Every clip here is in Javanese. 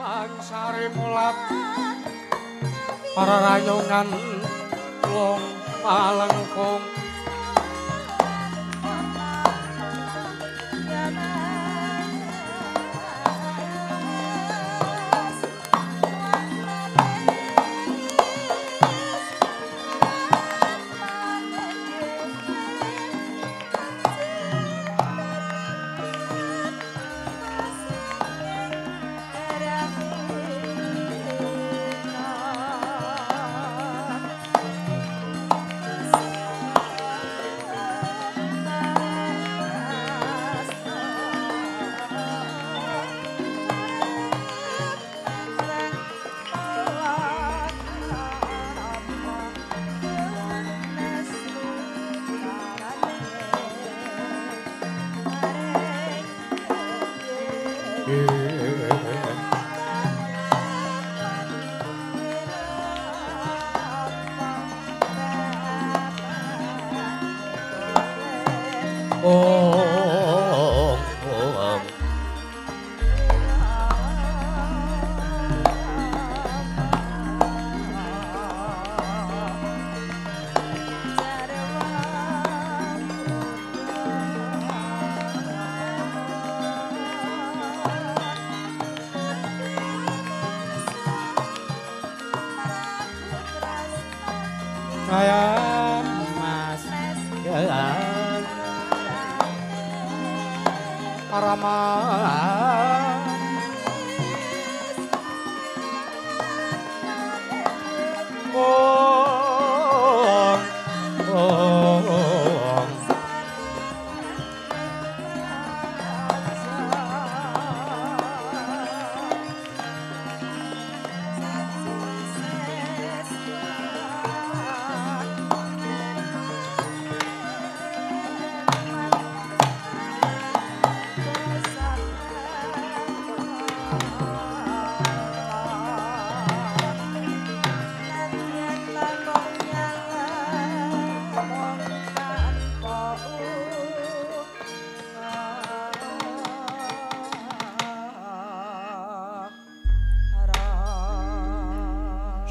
Bangsare mulat para rayongan wong palengkung.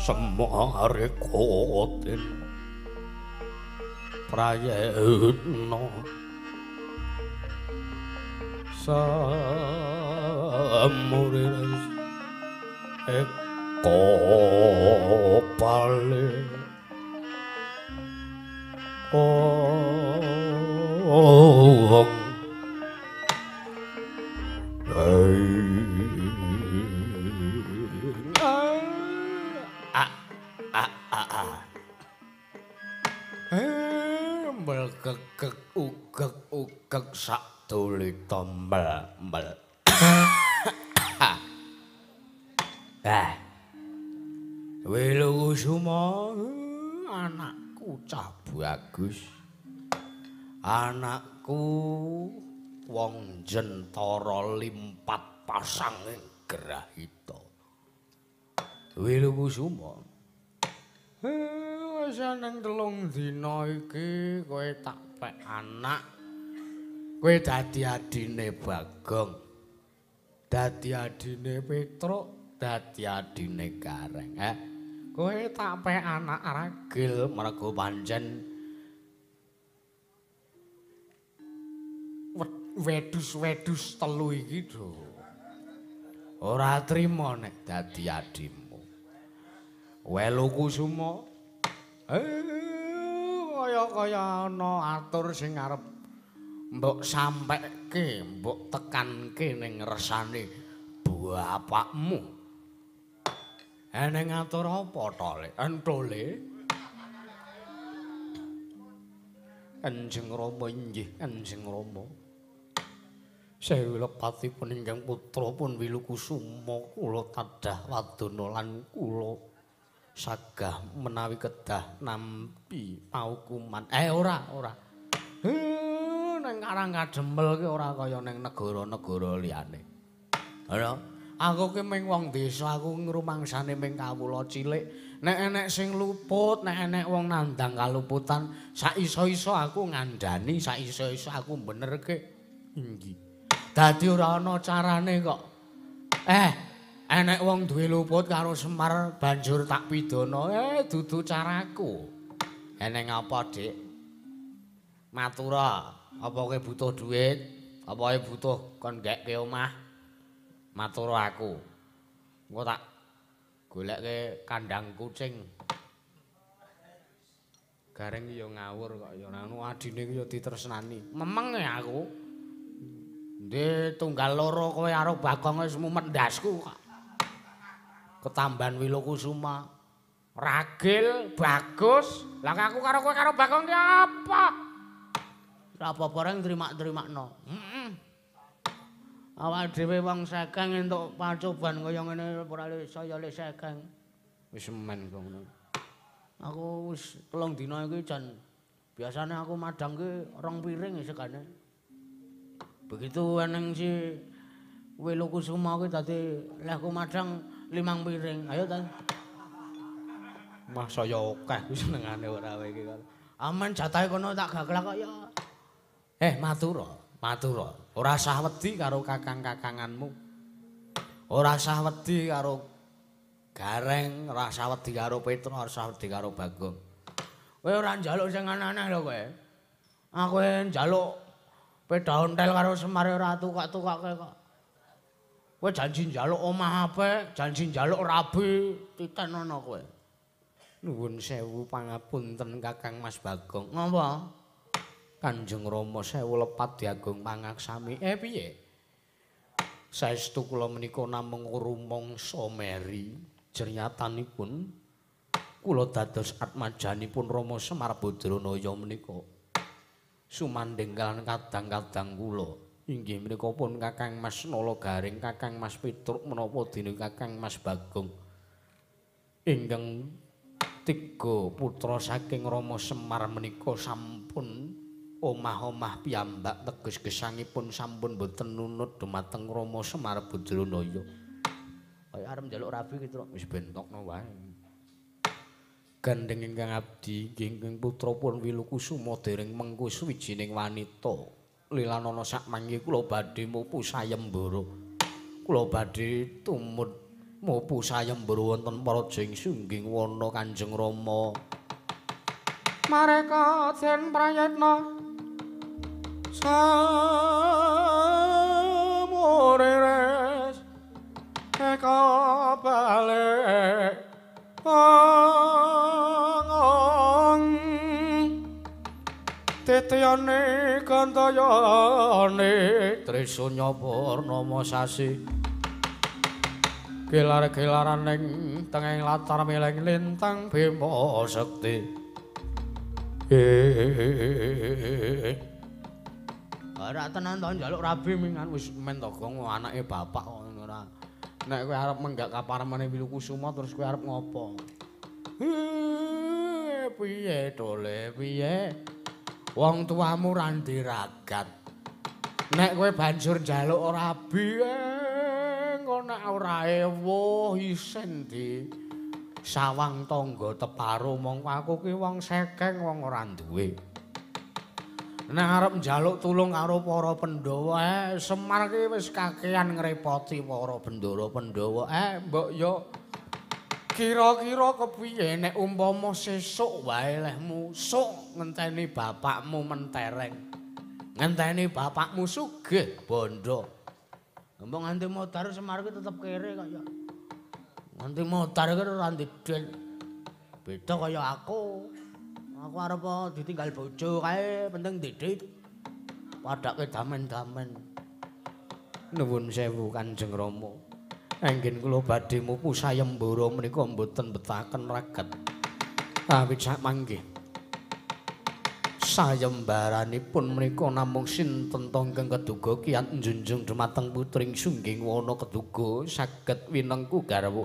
Semare koten prayetna samure eko pale ong Melkekek ugek ugek sak dulita mel mel. Wilukusuma anakku cah bagus. Anakku wong jentara limpat pasang ing grahita. Wilukusuma wis nang 3 dina iki kowe tak pek anak. Kowe dadi adine Bagong. Dadi adine Petruk, dadi adine Gareng. Kowe tak pek anak ragil mergo pancen wedhus-wedhus telu iki do ora trima nek dadi adimu. Welukusuma kaya-kaya ana atur sing arep mbok sampekke, mbok tekanke ning ngersane bapakmu. Eneng atur apa to, Le? Entole. Kanjeng Rama inggih, Kanjeng Rama. Sewu lepatipun ingkang putra pun Wilukusuma kula tadah wadana lan kula sagah menawi kedah nampi paukuman. Ora, ora. Nang Karang Kademel ki ora kaya ning negara-negara liyane. Ora, aku ki ming wong desa, aku ngrumangsane ming kawula cilik. Nek enek sing luput, nek enek wong nandang kaluputan, sak iso-iso aku ngandani, sak iso-iso aku benerke. Inggih. Dadi ora ana carane kok. Enek wong duwe luput karo Semar banjur tak pidana. Dudu caraku. Eneng apa, Dik? Matura, apa kowe butuh duit? Apa kowe butuh kon nggekke omah? Matura aku. Engko tak golekke kandang kucing. Gareng ya ngawur kok ya anu adine ya ditresnani. Memeng ya aku. Ndhe tunggal loro kowe karo Bagong wis mumet ndasku kok. Ketambahan Wilokusuma. Ragil bagus. Lah aku karo kowe karo Bagong ki apa? Ora apa-apa reng trima-trimakno. Heeh. Awak dhewe wong sekeng entuk pacoban kaya ngene ora saya le sekeng. Wis men kok ngono. Aku wis 3 dina iki jan biasane aku madang ki 2 piring segane. Begitu eneng si Wilokusuma kuwi dadi lehku madang 5 piring. Ayo ta. Mah saya akeh kuwi senengane ora kowe iki. Amen jatahe kono tak gaglak kok ya. Matura, matura. Ora sah wedi karo kakang-kakanganmu. Ora sah wedi karo Gareng, ora sah wedi karo Petruk, ora sah wedi karo Bagong. Kowe ora njaluk sing aneh-aneh lho kowe. Aku njaluk sepeda ontel karo Semar ora tukak-tukakke kok. Kowe janji njaluk omah apik, janji njaluk rabi, titenono kowe. Nuwun sewu pangapunten Kakang Mas Bagong. Ngapa? Kanjeng Rama sewu lepat diagung pangaksami. Piye? Saestu kula menika namung rumangsa meri. Jernyatanipun kula dados atmajanipun Rama Semar Badranaya menika. Sumandhing kaliyan kadang-kadang kula inggih menika pun Kakang Mas Nala Gareng, Kakang Mas Petruk menapa dene Kakang Mas Bagong. Ingkang tiga putra saking Rama Semar menika sampun omah-omah piyambak teges gesangipun sampun boten nunut dumateng Rama Semar Badranaya. Kaya arep njaluk rabi ki, Truk. Wis bentokno wae. Gandeng ingkang abdi ingkang putra pun Wilokusuma dereng mengku suwijining wanita. Lilanana sakmangke kula badhe mupu sayembara. Kula badhe tumut mupu sayembara wonten Praja ing Sungging Wana Kanjeng Rama. Mareka den prayitna samurires eka balik pangong titiyane gantayane Trisunya Purnama sasi gelar-gelaran ing tengahing latar mileng lintang Bima Sekti. Ora tenan to njaluk rabi mingan wis men to gong anake bapak kok ngono ora. Nek kowe arep menggak kaparemane Wilokusuma terus kowe arep ngopo? Piye dole piye? Wong tuamu ra ndiragat. Nek kowe banjur njaluk rabi engko nek ora ewuh isin di sawang tangga teparo mongko aku ki wong sekeng wong ora duwe. Nek arep njaluk tulung karo para Pandhawa, Semar ki wis kakean ngrepoti para bendara Pandhawa. Mbok yo kira-kira kepiye nek umpama sesuk wae lehmu sok ngenteni bapakmu mentereng. Ngenteni bapakmu sugih bondo. Mbok nganti modar Semar ki tetep kere kaya. Nganti modar ki ora ndedel. Beda kaya aku. Aku arep ditinggal bojo kae penting ndedit. Padake damen-damen. Nuwun sewu Kanjeng Rama. Enggen kula badhe mupu sayembara menika mboten betaken ragat. Awit sakmangke sayembaranipun menika namung sinten ta ingkang keduga kiat njunjung dumateng putring Sungging Wana keduga saged winengku garwa.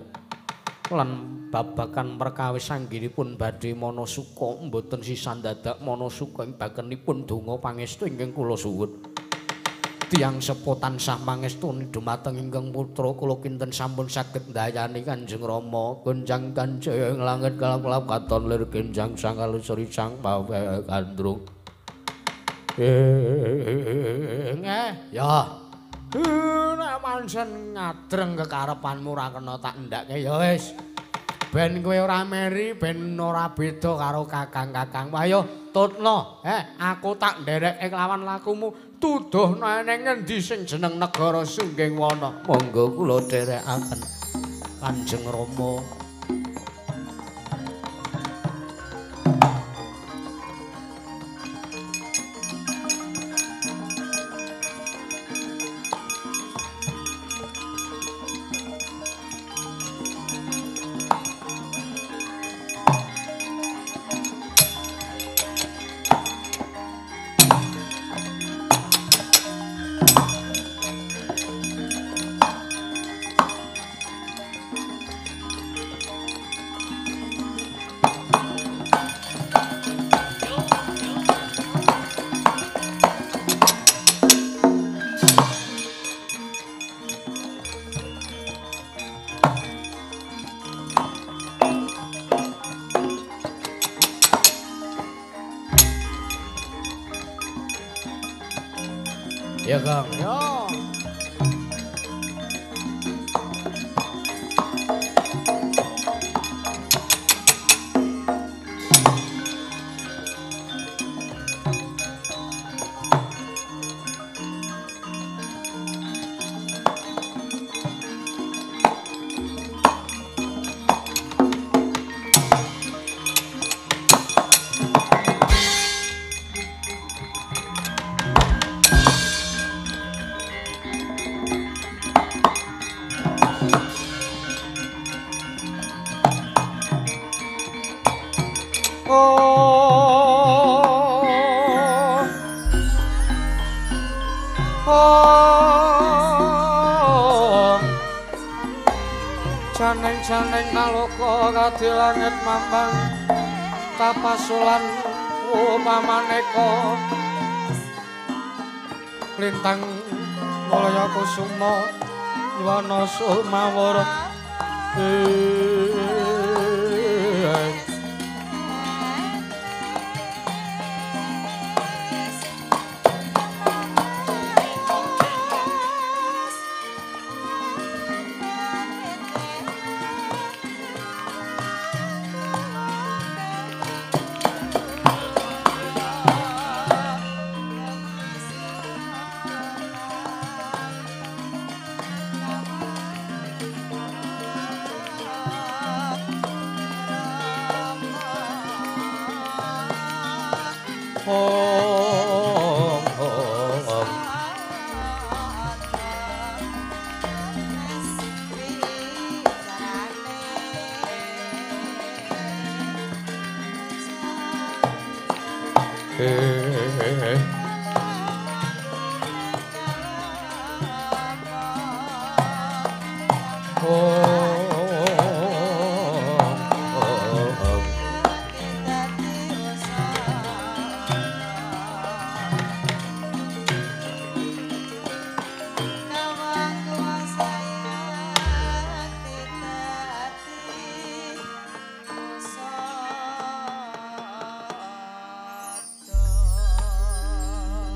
Lan babakan perkawis anggenipun badhe manasuka mboten sisan dadak manasuka ing bakenipun donga pangestu ingkang kula suwun. Tiyang sepuh tansah mangestuni dumateng ingkang putra kula kinten sampun saged ndayani Kanjeng Rama gonjang kanjeng langit kalap-kalap katon lir genjang sang kalusuri sang pawe gandrung. Ya. Nek pancen ngadreng kekarepanmu ora kena tak endhake ya wis. Ben kowe ora meri, ben ora beda karo kakang-kakang. Ayo tutno, aku tak nderekke kelawan lakumu. Tuduhno ning ngendi sing jeneng negara Sunggingwana. Monggo kula dherekaken Kanjeng Rama. Ya Kang. Yo. Janing naloka kadi langit mambang tapasulan upamaneka lintang mulya kusuma yuwana sumawur.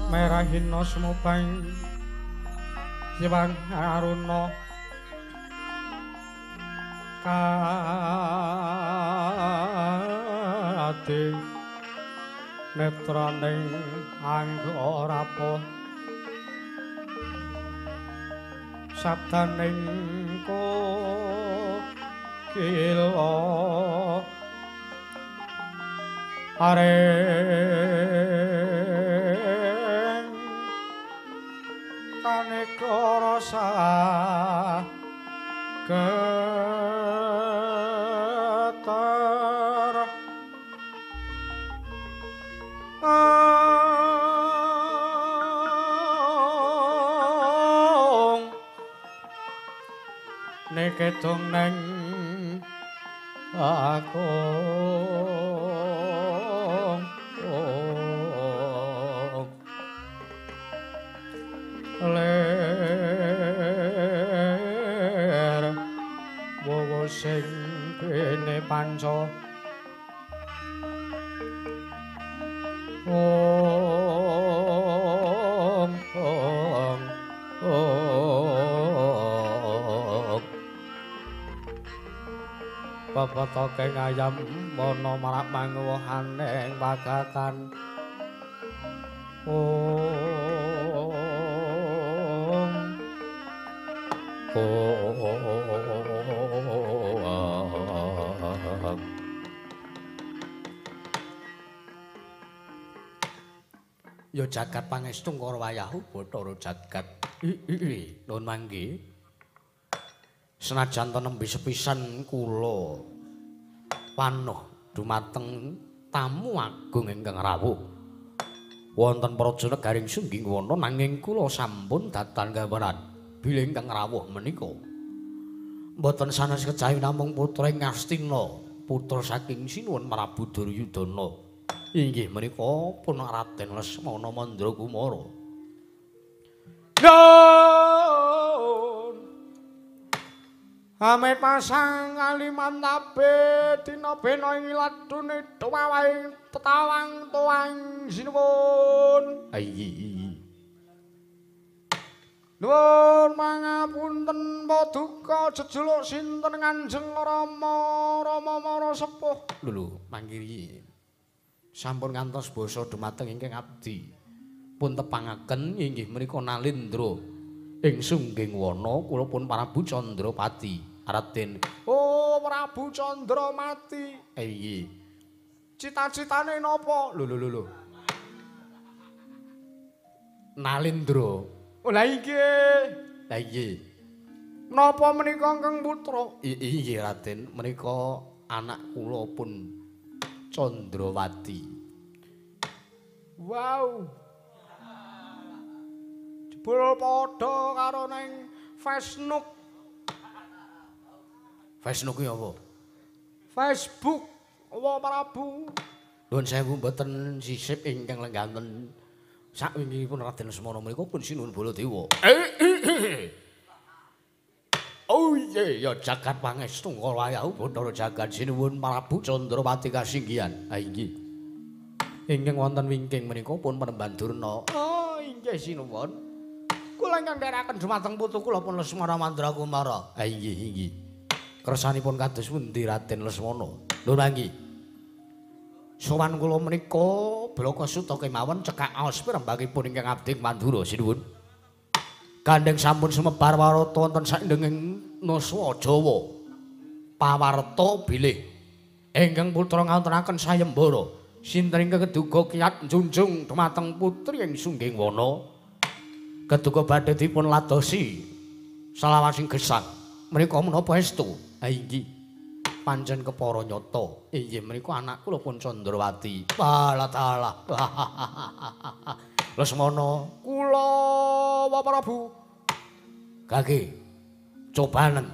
Merahina sumubang Hyang Aruna kadi netraning angga sabdaning kokila areng kaneka rasa getar nekedong neng aku ler wowo sing kene panca ong ong ong. Pepetoke ngayam wana marak manguwohaning pagatan. Om. Om. Ya jagat pangestu karo wayahu Bathara jagat. Nuwun manggi. Senajan to nembe sepisan kula panuh dumateng tamu agung ingkang rawuh wonten praja negaring Sunggingwana, nanging kula sampun datan gambaran bilih ingkang rawuh menika mboten sanes kejawi namung putra ing Ngastina, putra saking Sinuwun Prabu Duryudana. Inggih menika pun Raden Lesmana Mandrakumara. Nuwun. Amit pasang kalimantabe dina bena ing ladune tuwawaing tetawang tuwang sinuwun. Ayi. Nuwun mangapunten paduka jejuluk sinten Kanjeng Rama Rama Mara sepuh. Lho lho mangkiri. Sampun ngantos basa dumateng ingkang abdi. Pun tepangaken inggih menika Nalindra ing Sunggingwana kula pun Prabu Chandrapati. Raden. Oh, Prabu Chandramati. Iya. Cita-citane napa? Lho lho lho lho. Nalindra. Oh, lha inggih. Lah inggih. Napa menika ingkang putra? Inggih Raden, menika anak kula pun Chandrawati. Wow. Jebul padha karo ning Facebook. Facebook kuwi apa? Facebook apa Prabu? Nuwun sewu mboten sisip ingkang lengganten sakwingkingipun Raden Lesmana menika pun Sinuwun Baladewa. Oh iya ya jagat pangestu wayahu Bathara jagat Sinuwun Prabu Chandrapati kasinggihan. Ha inggih. Ingkang wonten wingking menika pun Panembahan Durna. Oh inggih Sinuwun. Kula ingkang ndherekaken dumateng putu kula pun Lesmana Mandrakumara. Ha inggih inggih. Kersanipun kados pundi Raden Lesmana? Lho manggi. Sowan kula menika blaka suta kemawon cekak aos pirembakipun ingkang abdi Mandura sinuwun. Gandeng sampun sumebar warata wonten saindenging Nuswa Jawa. Pawarta bilih ingkang putra ngawontenaken sayembara sinten ingkang keduga kiyat njunjung dumateng putri ing Sunggingwana. Keduga badhe dipun ladosi salawasing gesang. Menika menapa estu? Ha inggih. Pancen kepara nyata. Inggih menika anak kula pun Chandrawati. Walah talah. Lesmana, kula wa Prabu. Gage. Cobanen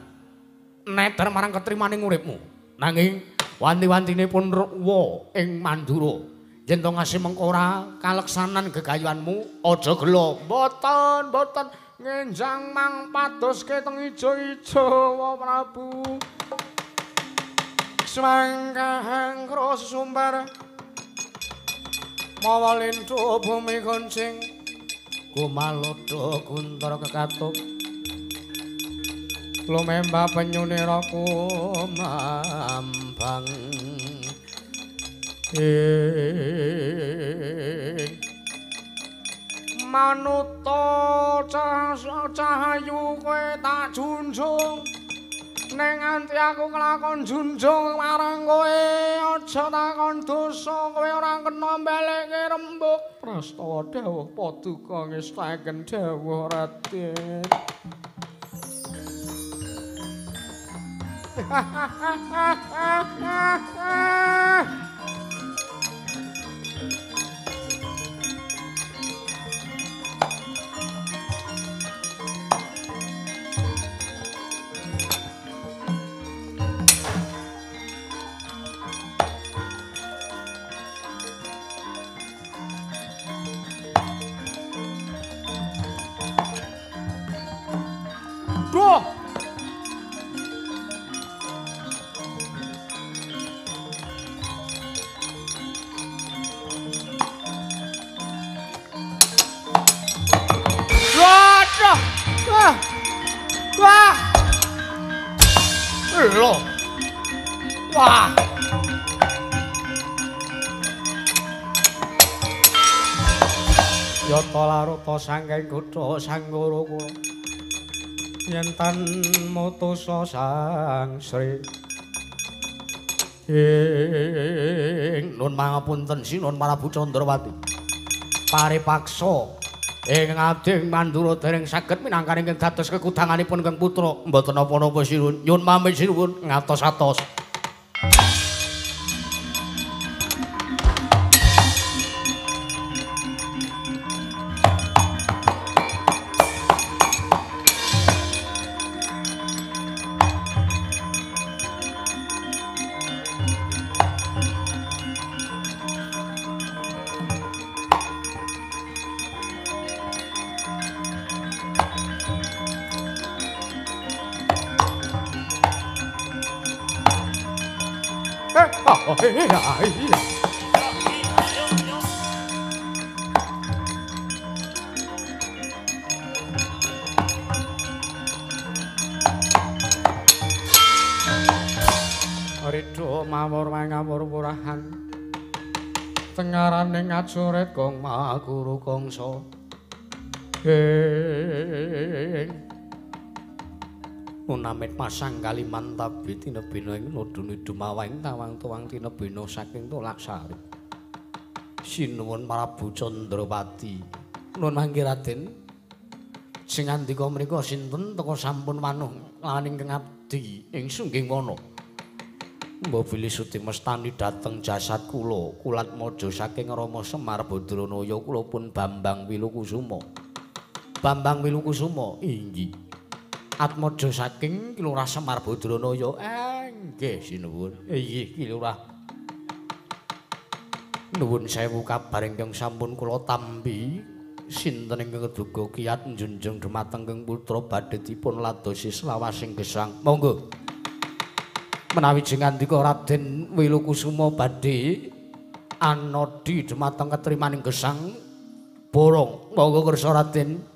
neter marang ketrimaning uripmu. Nanging wanti-wantine pun ruwa ing Mandura. Yen to ngasih mengko ora kaleksanan gegayuhanmu, aja gela. Mboten, mboten. Ngenjang mang padoske teng ijo-ijo wa Prabu. Semangkahang kros sumbar mawa linthu bumi goncing kumalodha guntara kekatup lumemba penyunira kumambang manuta cahayu kowe tak junjung ning nganti aku kelakon junjung marang kowe aja takon dosa kowe ora kena mbalekke rembug prastawa dawuh paduka ngestaken dawuh Raden. Duh. Waduh. Wah. Wah. Loh. Wah. Yata larata saking kutha Sanggara kula. Yen tan mutusa Sang Sri. Ing nun mangapunten Sinuwun Prabu Candrawati. Paripaksa ing ading Mandura dereng saged minangkani ingkang dados kekudanganipun Kang Putra. Mboten napa-napa Sinuwun. Nyuwun pamit Sinuwun ngatos-atos. Ridho mawur mangawur purahan tengaraning ajurit Kang Maguru Kangsa. Ing munamit pasang Kalimantabi tinebina ing nodoni dumawang tawang tuwang tinebina saking Tolak Sari. Sinuwun Prabu Candrawati. Nuwun mangke Raden. Sing ngandika menika sinten teka sampun wanuh lan ingkang abdi ing Sungging Wana. Mbok bilih sudi mestani dhateng jasad kula, kulatmaja saking Rama Semar Badranaya kula pun Bambang Wilukusuma. Bambang Wilukusuma inggih. Atmaja saking Ki Lurah Semar Badranaya. Nggih sinuwun. Inggih Ki Lurah. Nuwun sewu kabar ingkang sampun kula tampi. Sinten ingkang keduga kiat njunjung dhumateng Kang Putra badhe dipun ladosi selawasing gesang. Monggo. Menawi jengandika Raden Wilukusuma badhe anodi dhumateng ketrimaning gesang borong. Monggo kersa Raden.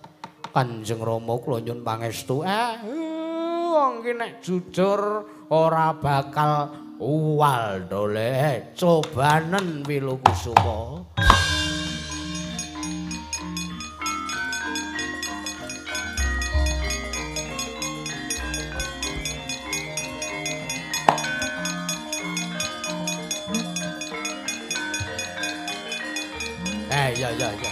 Kanjeng Rama kula nyuwun pangestu. Wong ki nek jujur ora bakal uwal dole. Cobanen Wilukusuma. Ya ya ya.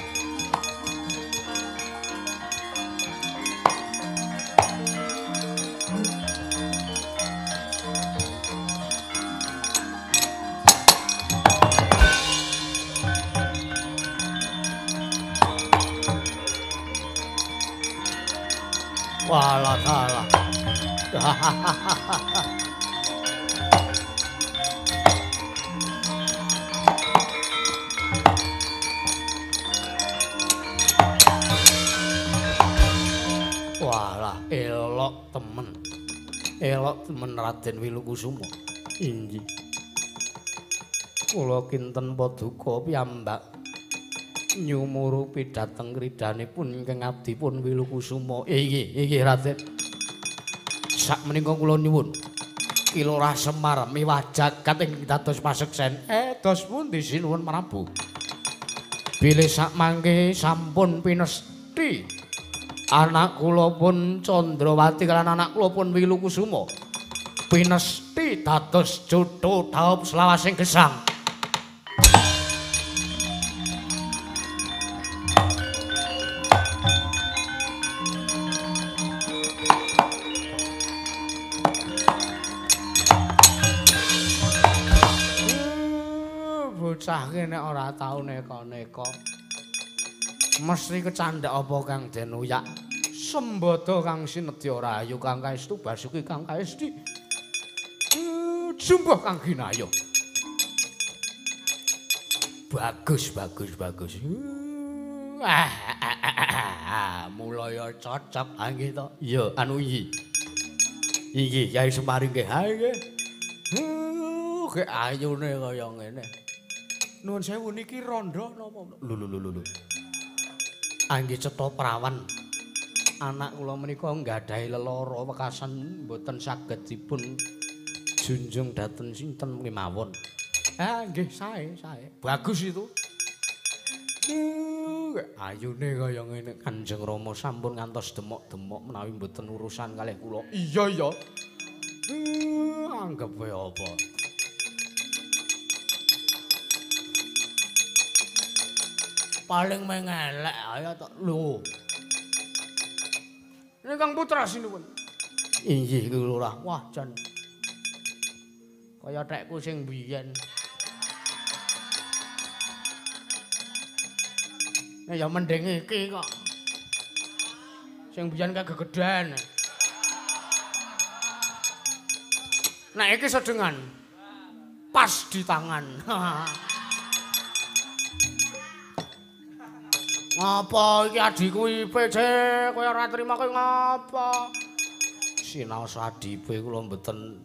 Walah salah. Walah, elok temen. Elok temen Raden Wilukusuma. Inggih. Kula kinten paduka piyambak nyumurupi dhateng kridhanipun ingkang abdipun Wilukusuma. Inggih, inggih Raden. Sakmenika kula nyuwun Ki Lurah Semar miwah jagat ing dados paseksen. Dos pundi sinuwun Prabu? Bilih sakmangke sampun pinesti anak kula pun Candrawati lan anak kula pun Wilukusuma pinesti dados jodho dhaup selawasing gesang. Bocah ki nek ora tau neka-neka mesti kecandhak apa kang den uyak. Sembada kang sinedya rahayu kang kaestu basuki kang kaesti. Jumbuh kang ginayo. Bagus bagus bagus. Mulaya cocok nggih to. Iya anu iki. Iki Kyai Semar nggih. Ha nggih. Kek ayune kaya ngene. Nuwun sewu niki rondo napa? Lho lho lho lho. Angge cetha prawan. Anak kula menika nggadahi lelara wekasan mboten saged dipun Junjung dhateng sinten kemawon. Ah nggih sae sae. Bagus itu. Ayune kaya ngene. Kanjeng Rama sampun ngantos demok-demok menawi mboten urusan kalih kula. Iya ya. Anggep wae apa. Paling mengelek ayo tok lho. Ini Kang Putra sinuwun. Inggih Lurah. Wah jan. Kaya tekku sing biyen. Ya mending iki kok. Sing biyen kae gegeden. Nek iki sedengan. Pas di tangan. Ngapa iki adhiku IPC kowe ora trima kowe ngapa? Sinaos adipe kula mboten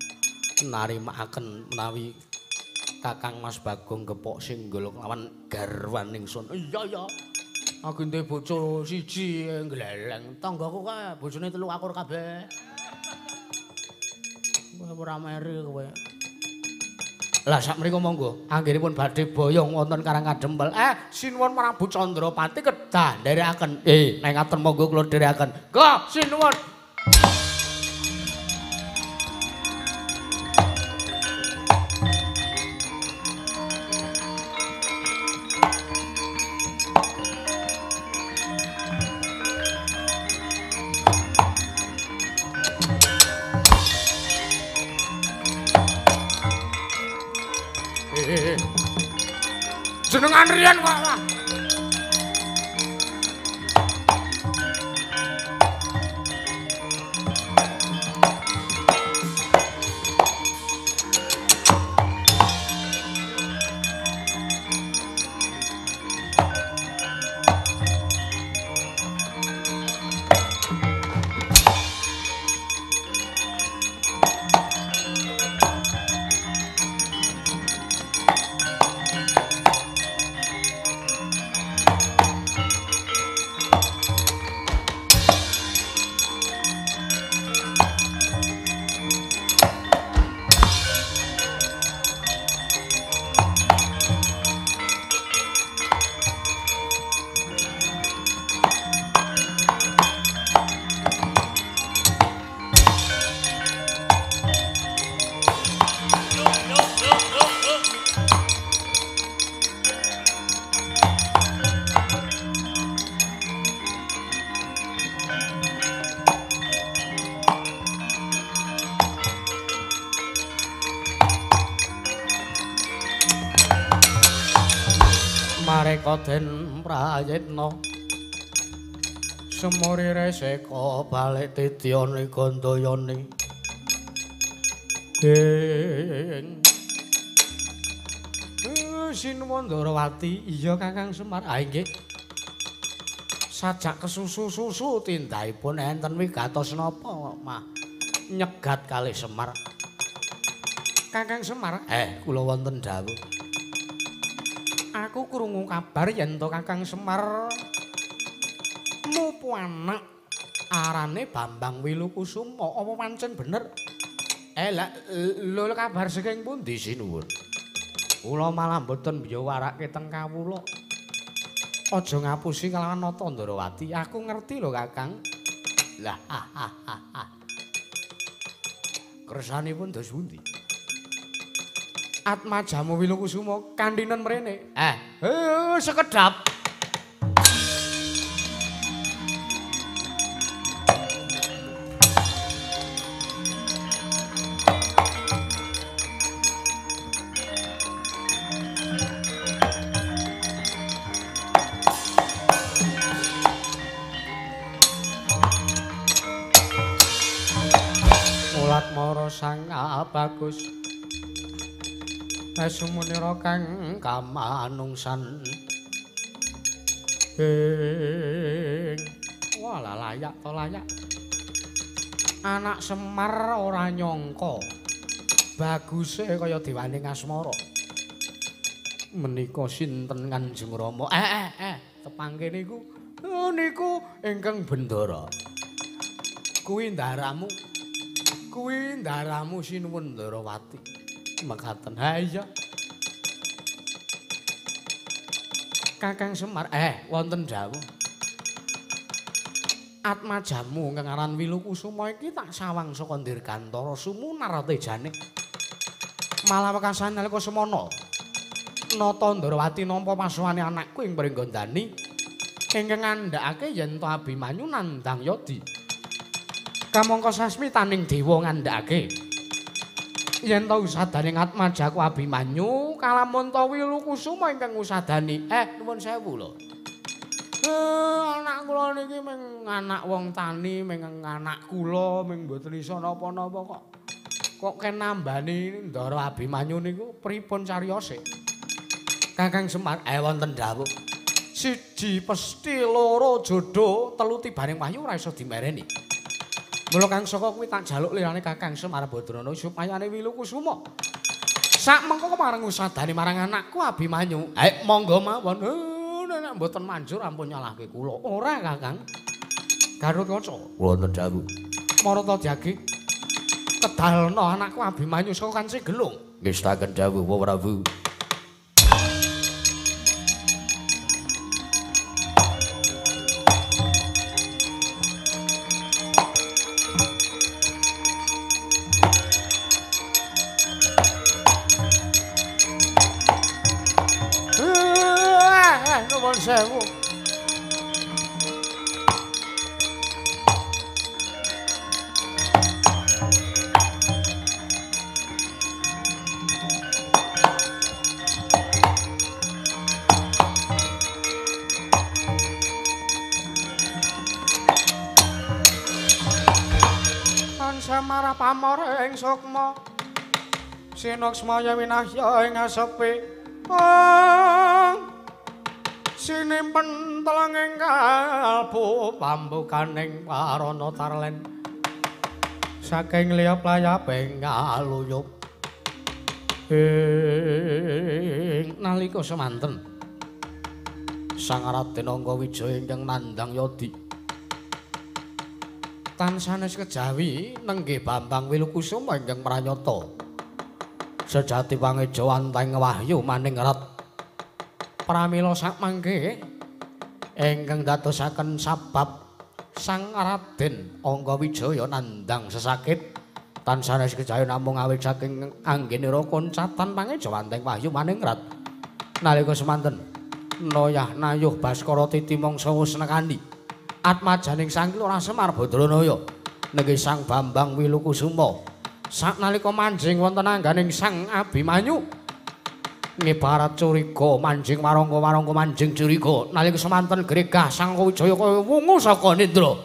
narimakaken menawi Kakang Mas Bagong gepok singgol lawan garwan ingsun. Iya ya. Aku duwe bojo siji ngleleng. Tanggaku kae bojone 3 akur kabeh. Kowe ora meri kowe. Lah sak mriku monggo, anggenipun badhe boyong wonten Karang Kadempel. Sinuwun Prabu Chandrapati kedah nderekaken. Nek ngaten monggo kula dherekaken. Nggo, sinuwun. Jenengan riyen kok. Mareka den prayitna semuri reseka balik tidyane gandayane ing Sinuwun Ndarawati. Iya Kakang Semar. Ah nggih. Sajak kesusu-susu tindakipun enten wigatos napa mah nyegat kalih Semar. Kakang Semar, kula wonten dawuh. Aku krungu kabar yen to Kakang Semar mupu anak arane Bambang Wilukusuma. Apa pancen bener? Lah lho kabar saking pundi sinuwun? Kula malah mboten mbiyawarake teng kawula. Aja ngapusi kelawan Nata Ndarawati. Aku ngerti lho Kakang. Lah Kersanipun dos pundi? Atmajamu Wilukusuma kandhinen mrene. Sekedap. Mulat mara sang bagus. Sumunira kang kamanungsan. Walah layak to layak. Anak Semar ora nyangka baguse kaya dewane Ngasmara. Menika sinten Kanjeng Rama? Tepangke niku. Niku ingkang Bendara. Kuwi ndaramu. Kuwi ndaramu sinuwun Ndarawati. Mekaten. Ha iya. Kakang Semar, wonten dawuh. Atmajamu ingkang aran Wilukusuma iki tak sawang saka Dirgantara sumunar tejane. Malah wekasan nalika semana nata Ndarawati nampa pasuwane anakku ing Pringgondani ingkang ngandhakake yen to Abimanyu nandhang Yadi. Kamangka sasmitaning dewa ngandhakake yen to usadaning atmajaku Abimanyu kalamun ta Wilukusuma ingkang ngusadani. Nuwun sewu lho. Anak kula niki ming anak wong tani, ming anak kula ming mboten iso napa-napa kok. Kok ken nambani Ndara Abimanyu niku pripun cariyose? Kakang Semar, wonten dawuh. Siji pesthi, loro jodoh, telu tibaning wahyu ora iso dimereni. Mula kang saka kuwi tak jaluk lirane Kakang Semar Badrana supayane Wilukusuma. Sak mengko marang usadane marang anakku Abimanyu. Monggo mawon. Nek mboten manjur ampun nyalahke kula. Ora, Kakang. Garukaca. Wonten dawuh. Marata jagi. Kedalna anakku Abimanyu saka Kanci Gelung. Ngestaken dawuh Prabu. Nuwun sewu. Tansah pamor ing sukma sinuksmaya winahya ing asepi sinimpen telenging kalbu pambukaning parana tarlen saking liyap layaping ngaluyup ing nalika semanten Sang Raden Anggawijaya ingkang nandhang Yadi tansah sanes kejawi nenggih Bambang Wilukusuma ingkang pranyata sejati pangejawantahing wahyu maningrat. Pramila sakmangke ingkang dadosaken sabab Sang Raden Anggawijaya nandhang sesakit tansah sanes kejawi namung awit saking anggenira koncatan pangejawantahing wahyu maningrat. Nalika semanten noyah nayuh Baskara titi mangsa wis nekani atmajaning Sang Lurah Semar Badranaya nenggih Sang Bambang Wilukusuma saknalika manjing wonten angganing Sang Abimanyu ngibarat curiga manjing warangka-warangka manjing curiga nalika semanten gregah Sang Wijaya kaya wungu saka nindra.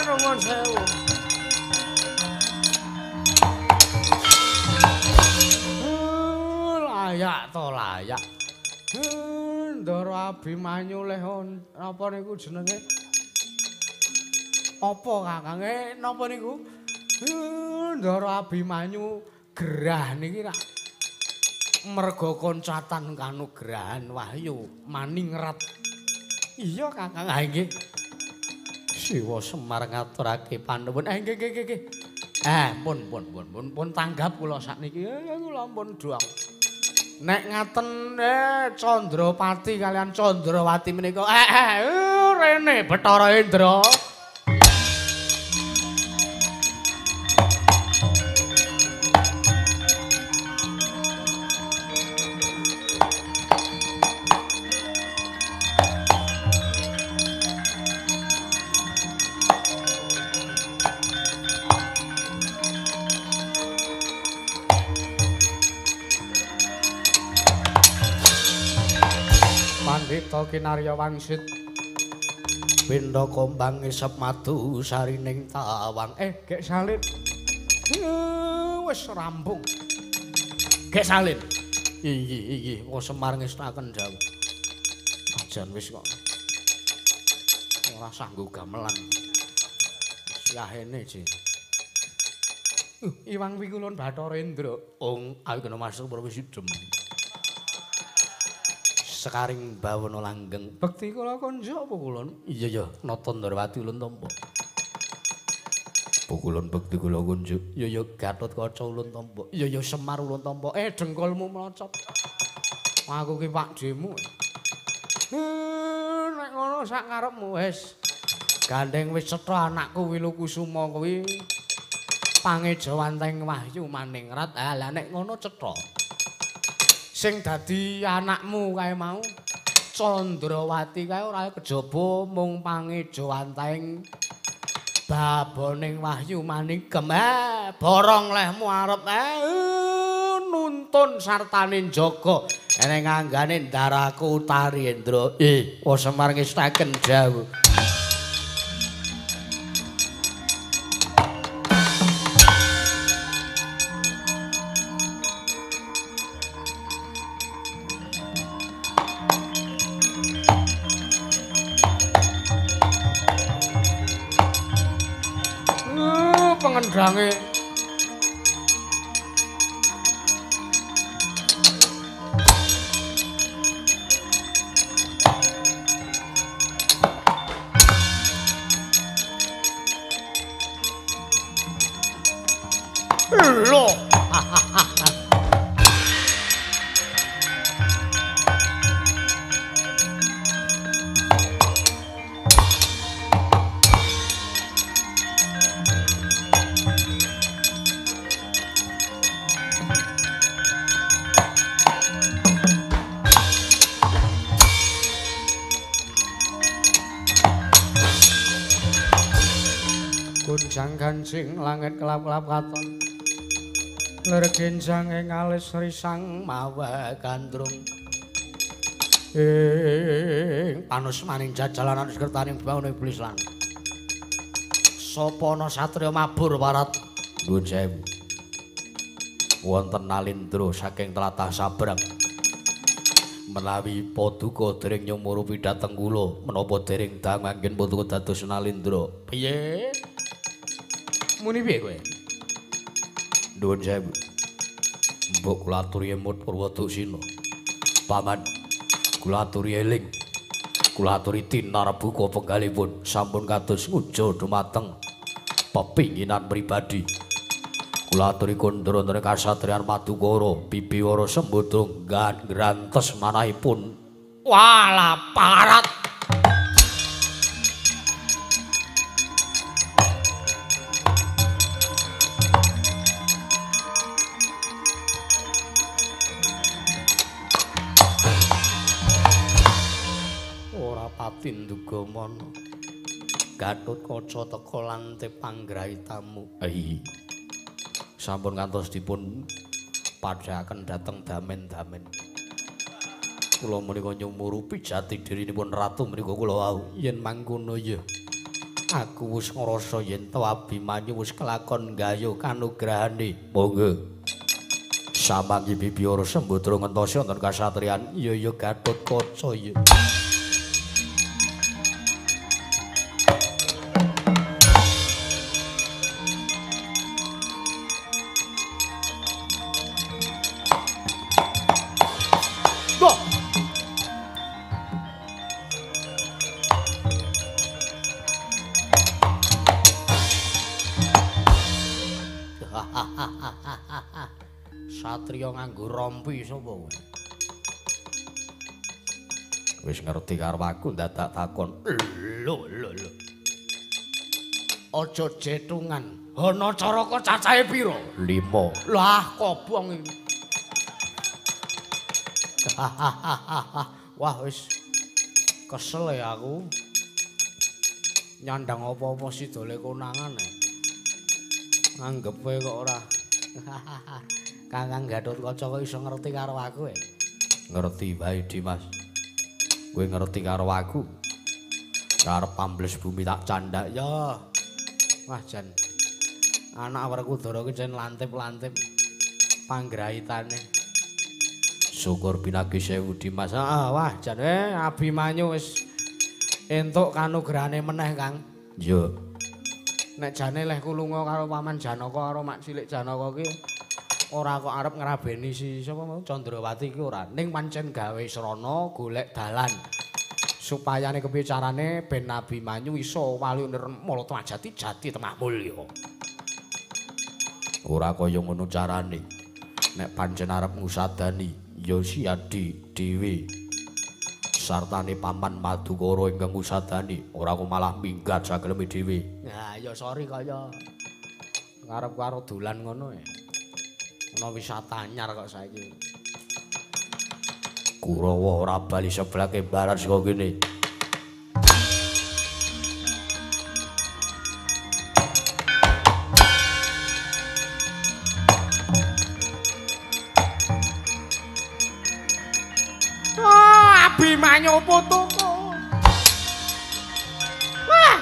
Nuwun sewu. Layak to layak. Ndara Abimanyu leh napa niku jenenge? Apa Kakang? Napa niku? Ndara Abimanyu gerah niki rak merga koncatan kanugrahan wahyu maningrat. Iya Kakang, ha nggih. Siwa Semar ngaturake panuwun. Nggih nggih nggih. Pun pun pun pun pun tanggap kula sakniki. Kula pun doang. Nek ngaten Candrapati kalian Candrawati menika rene Bathara Indra. Pandhita kinarya wangsit pindha kombang ngisep madu sarining tawang. Gek salib wis rampung. Gek salin. Inggih, inggih, kok Semar ngestakaken dawuh. Ajan wis kok. Ora sanggo gamelan. Wis yahene, Ji. Iwang pikulun Bathara Indra. Ong, awi kena masuk Prawisidem. Sekaring bawana langgeng. Bekti kula konjo apa kulon? Iya ya, Nata Ndrawati ulun tampa. Pukulun bekti kula konjo. Iya ya, Gatotkaca ulun tampa. Iya ya, Semar ulun tampa. Dengkulmu mlocot. Aku ki pakdhemu. Nek ngono sak karepmu wis. Gandeng wis cetha anakku Wilukusuma kuwi. Pangejawanteng Wahyu Maningrat. Ah lah nek ngono cetha. Sing dadi anakmu kae mau Candrawati kae ora kejaba mung pangejawanteng baboning Wahyu Manigem. Borong lehmu arep nuntun sartane njaga eneng anggane ndaraku Utari Indra. Wa Semar ngestaken dawuh. Pengendange lho. Gonjang ganjing langit kelap-kelap katon. Lir genjang ing alis risang mawa gandrung. Ing panusmaning jajalanan sekertaning bangun iblis lan. Sapa ana satriya mabur warat? Nuwun sewu. Wonten Nalindra saking tlatah Sabrang. Menawi paduka dereng nyumurupi dhateng kula, menapa dereng dang anggen paduka dados Nalindra? Piye? Muni piye kowe? Nuwun sewu. Mbok kula aturi emut Purwoduksina. Paman, kula aturi eling. Kula aturi tinarbuka penggalipun sampun kados ngujo dumateng pepinginan pribadi. Kula aturi kondra wonten kasatriyan Madukara, Bibiwara Sembadra grantes manahipun. Walah parat. Tinduga mana Gatotkaca teka lantip panggrahitamu. Sampun ngantos dipun padhaken dhateng damen-damen. Kula menika nyumurupi jati dirinipun ratu menika kula wau. Yen mangkono ya aku wis ngrasa yen to Abimanyu wis kelakon gayuh kanugrahane. Monggo. Samangki Bibiwara Sembadra ngentosi wonten kasatriyan. Iya ya Gatotkaca ya. Satriya nganggo rompi sapa kowe? Wis ngerti karo aku dadak takon. Lho lho lho. Aja jetungan. Ana caraka cacahe pira? 5. Lah kobong iki. Wah wis kesel ya aku. Nyandang apa-apa sidole konangan. Anggepe kok ora. Kakang Gatotkaca kok iso ngerti karo aku e? Ngerti wae, Dimas. Kowe ngerti karo aku. Karep ambles bumi tak candhak ya. Wah jan. Anak Werkudara ki jan lantip-lantip panggrahitane. Syukur pinagi sewu Dimas. Ah, wah jane Abimanyu wis entuk kanugrahane meneh, Kang. Iya. Nek jane leh kulunga karo Paman Janaka karo Mak Cilik Janaka ki ora kok arep ngrabeni si sapa mau Candrawati ki ora. Ning pancen gawe srana golek dalan supayane kepiye carane ben Abimanyu iso wali nirmala temah jati jati temah mulya. Ora kaya ngono carane. Nek pancen arep ngusadani ya Siadi dhewe sartane Paman Madukara ingkang ngusadani, ora kok malah minggat sageleme dhewe. Nah, ya sorry kaya ngarep karo dolan ngono ya. Ana wisata anyar kok saiki. Kurawa ora bali seblake barat saka kene. Abimanyu putuku. Wah.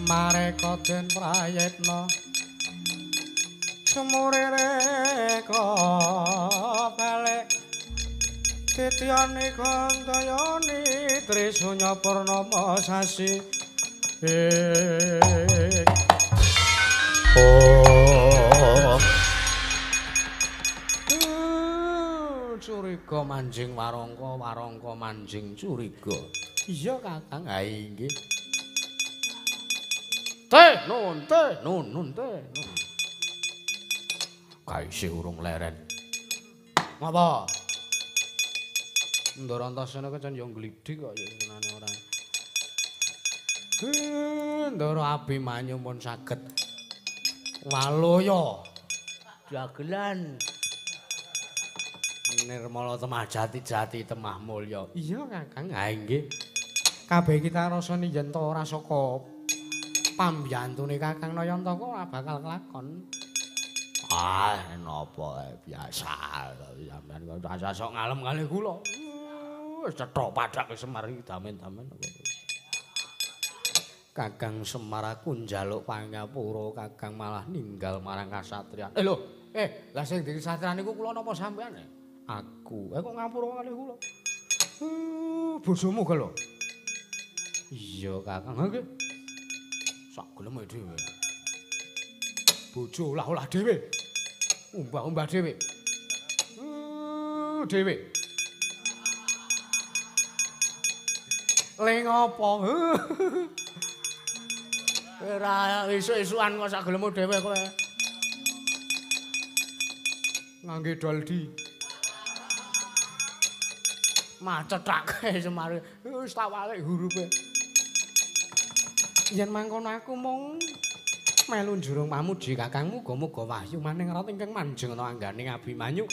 Mareka den prayitna sumureka balik titiyane kantayane trisunya purnama sasi. Oh, curiga manjing warangka, warangka manjing curiga. Iya Kakang, ha inggih. Teh nun teh nun nun teh nun. Kaise urung leren. Ngapa? Ndara Antasena kecan yo nglidik kok ya senane ora. Ndara Abimanyu pun saged waloya dagelan nirmala temah jati-jati temah mulya. Iya Kakang, ha inggih. Kabeh kita rasane yen to ora saka pambiyantune Kakang Nayantaka ora bakal kelakon. Ah, napa biasa sampean kok sok ngalem kalih kula. Wis cetha padhak Semar iki damen-damen. Kakang Semar aku njaluk pangapura, Kakang malah ninggal marang kasatriyan. Eh lho, lah sing dadi satriyan niku kula napa sampean? Aku. Kok ngapura kalih kula? Bojomu ga lho. Iya Kakang, nggih. Sak geleme dhewe. Bojo olah-olah dhewe. Umbah-umbah dhewe. Dhewe. Le ngopo? Ora esuk-esukan kok sak gelemu dhewe kowe. Ngangge doldi. Macethake Semar. Wis tak walik hurupe. Yen mangkono aku mung melu njurung pamuji Kakang, muga-muga wahyu maning rat ingkang manjeng ana anggane Abimanyu.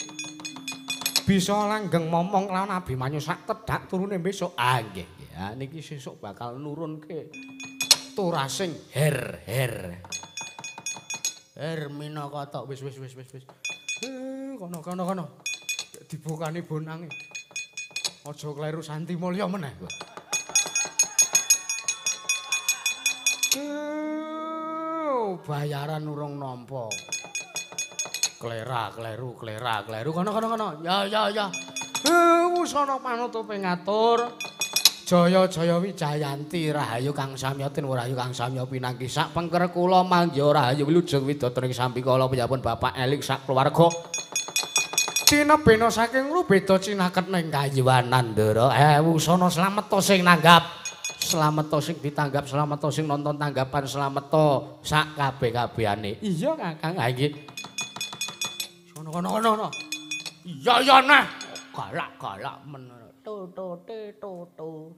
Bisa langgeng momong lawan Abimanyu sak tedhak turune besok. Ah nggih nggih. Ah niki sesuk bakal nurunke turasing her her. Her minaka tok wis wis wis wis wis. Kono kono kono. Dibukani bonange. Aja kleru Santi Mulya meneh kowe. Bayaran urung nampa. Klera kleru klera kleru kono kono kono. Ya ya ya. Wusana panutupe ngatur. Jaya Jaya Wijayanti rahayu kang samya tinwara rahayu kang samya pinanggi sak pengker kula mangya rahayu wilujeng widodari sambikala piyambun Bapak Elik sak keluarga. Tinebena saking rubeda cinaket ning kayuwanan Ndara. Wusana slameta sing nanggap, slameta sing ditanggap, slameta sing nonton tanggapan, slameta sak kabeh-kabehane. Iya Kakang, ha nggih. Sono kono kono. Iya iya neh. Galak-galak men. To to te to to.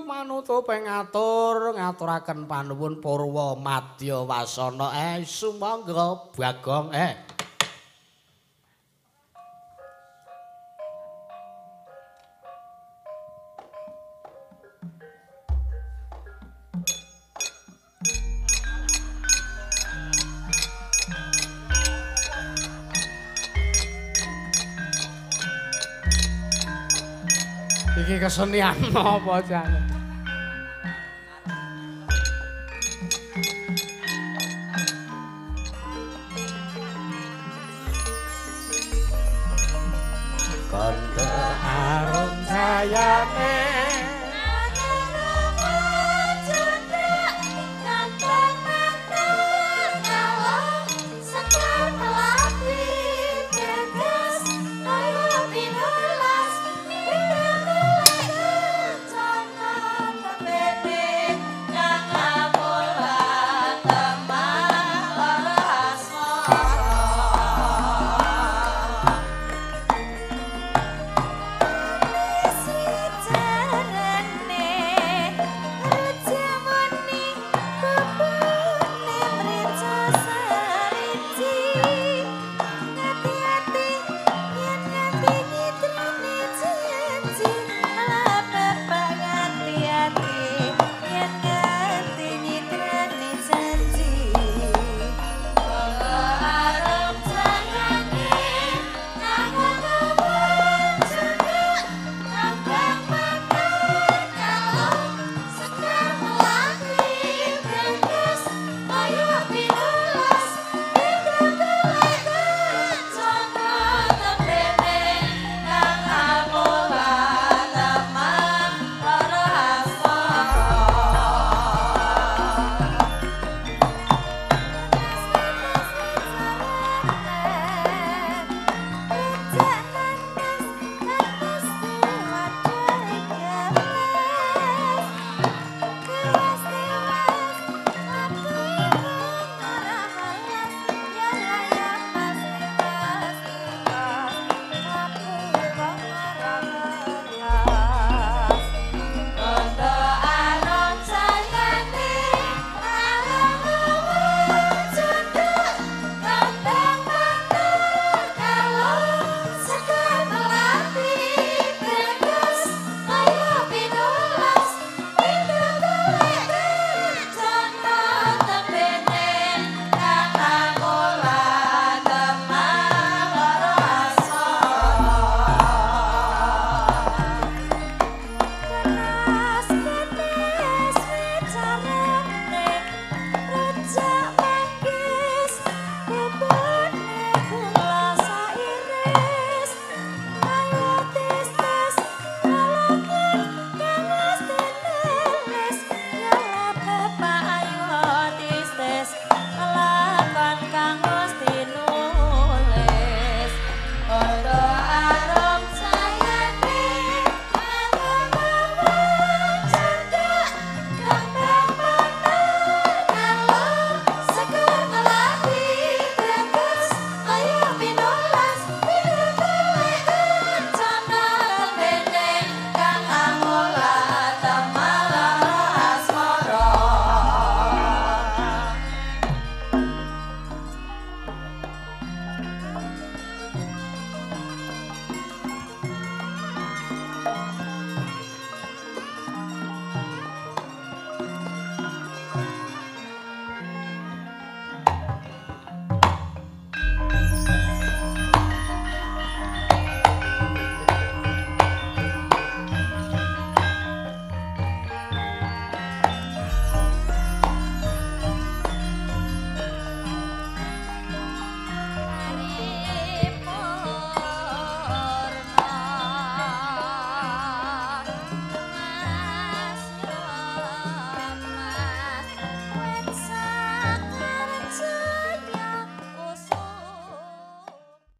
Manuto pengatur ngaturaken panuwun purwa madya wasana. Sumangga Bagong. Iki kesenian apa jane?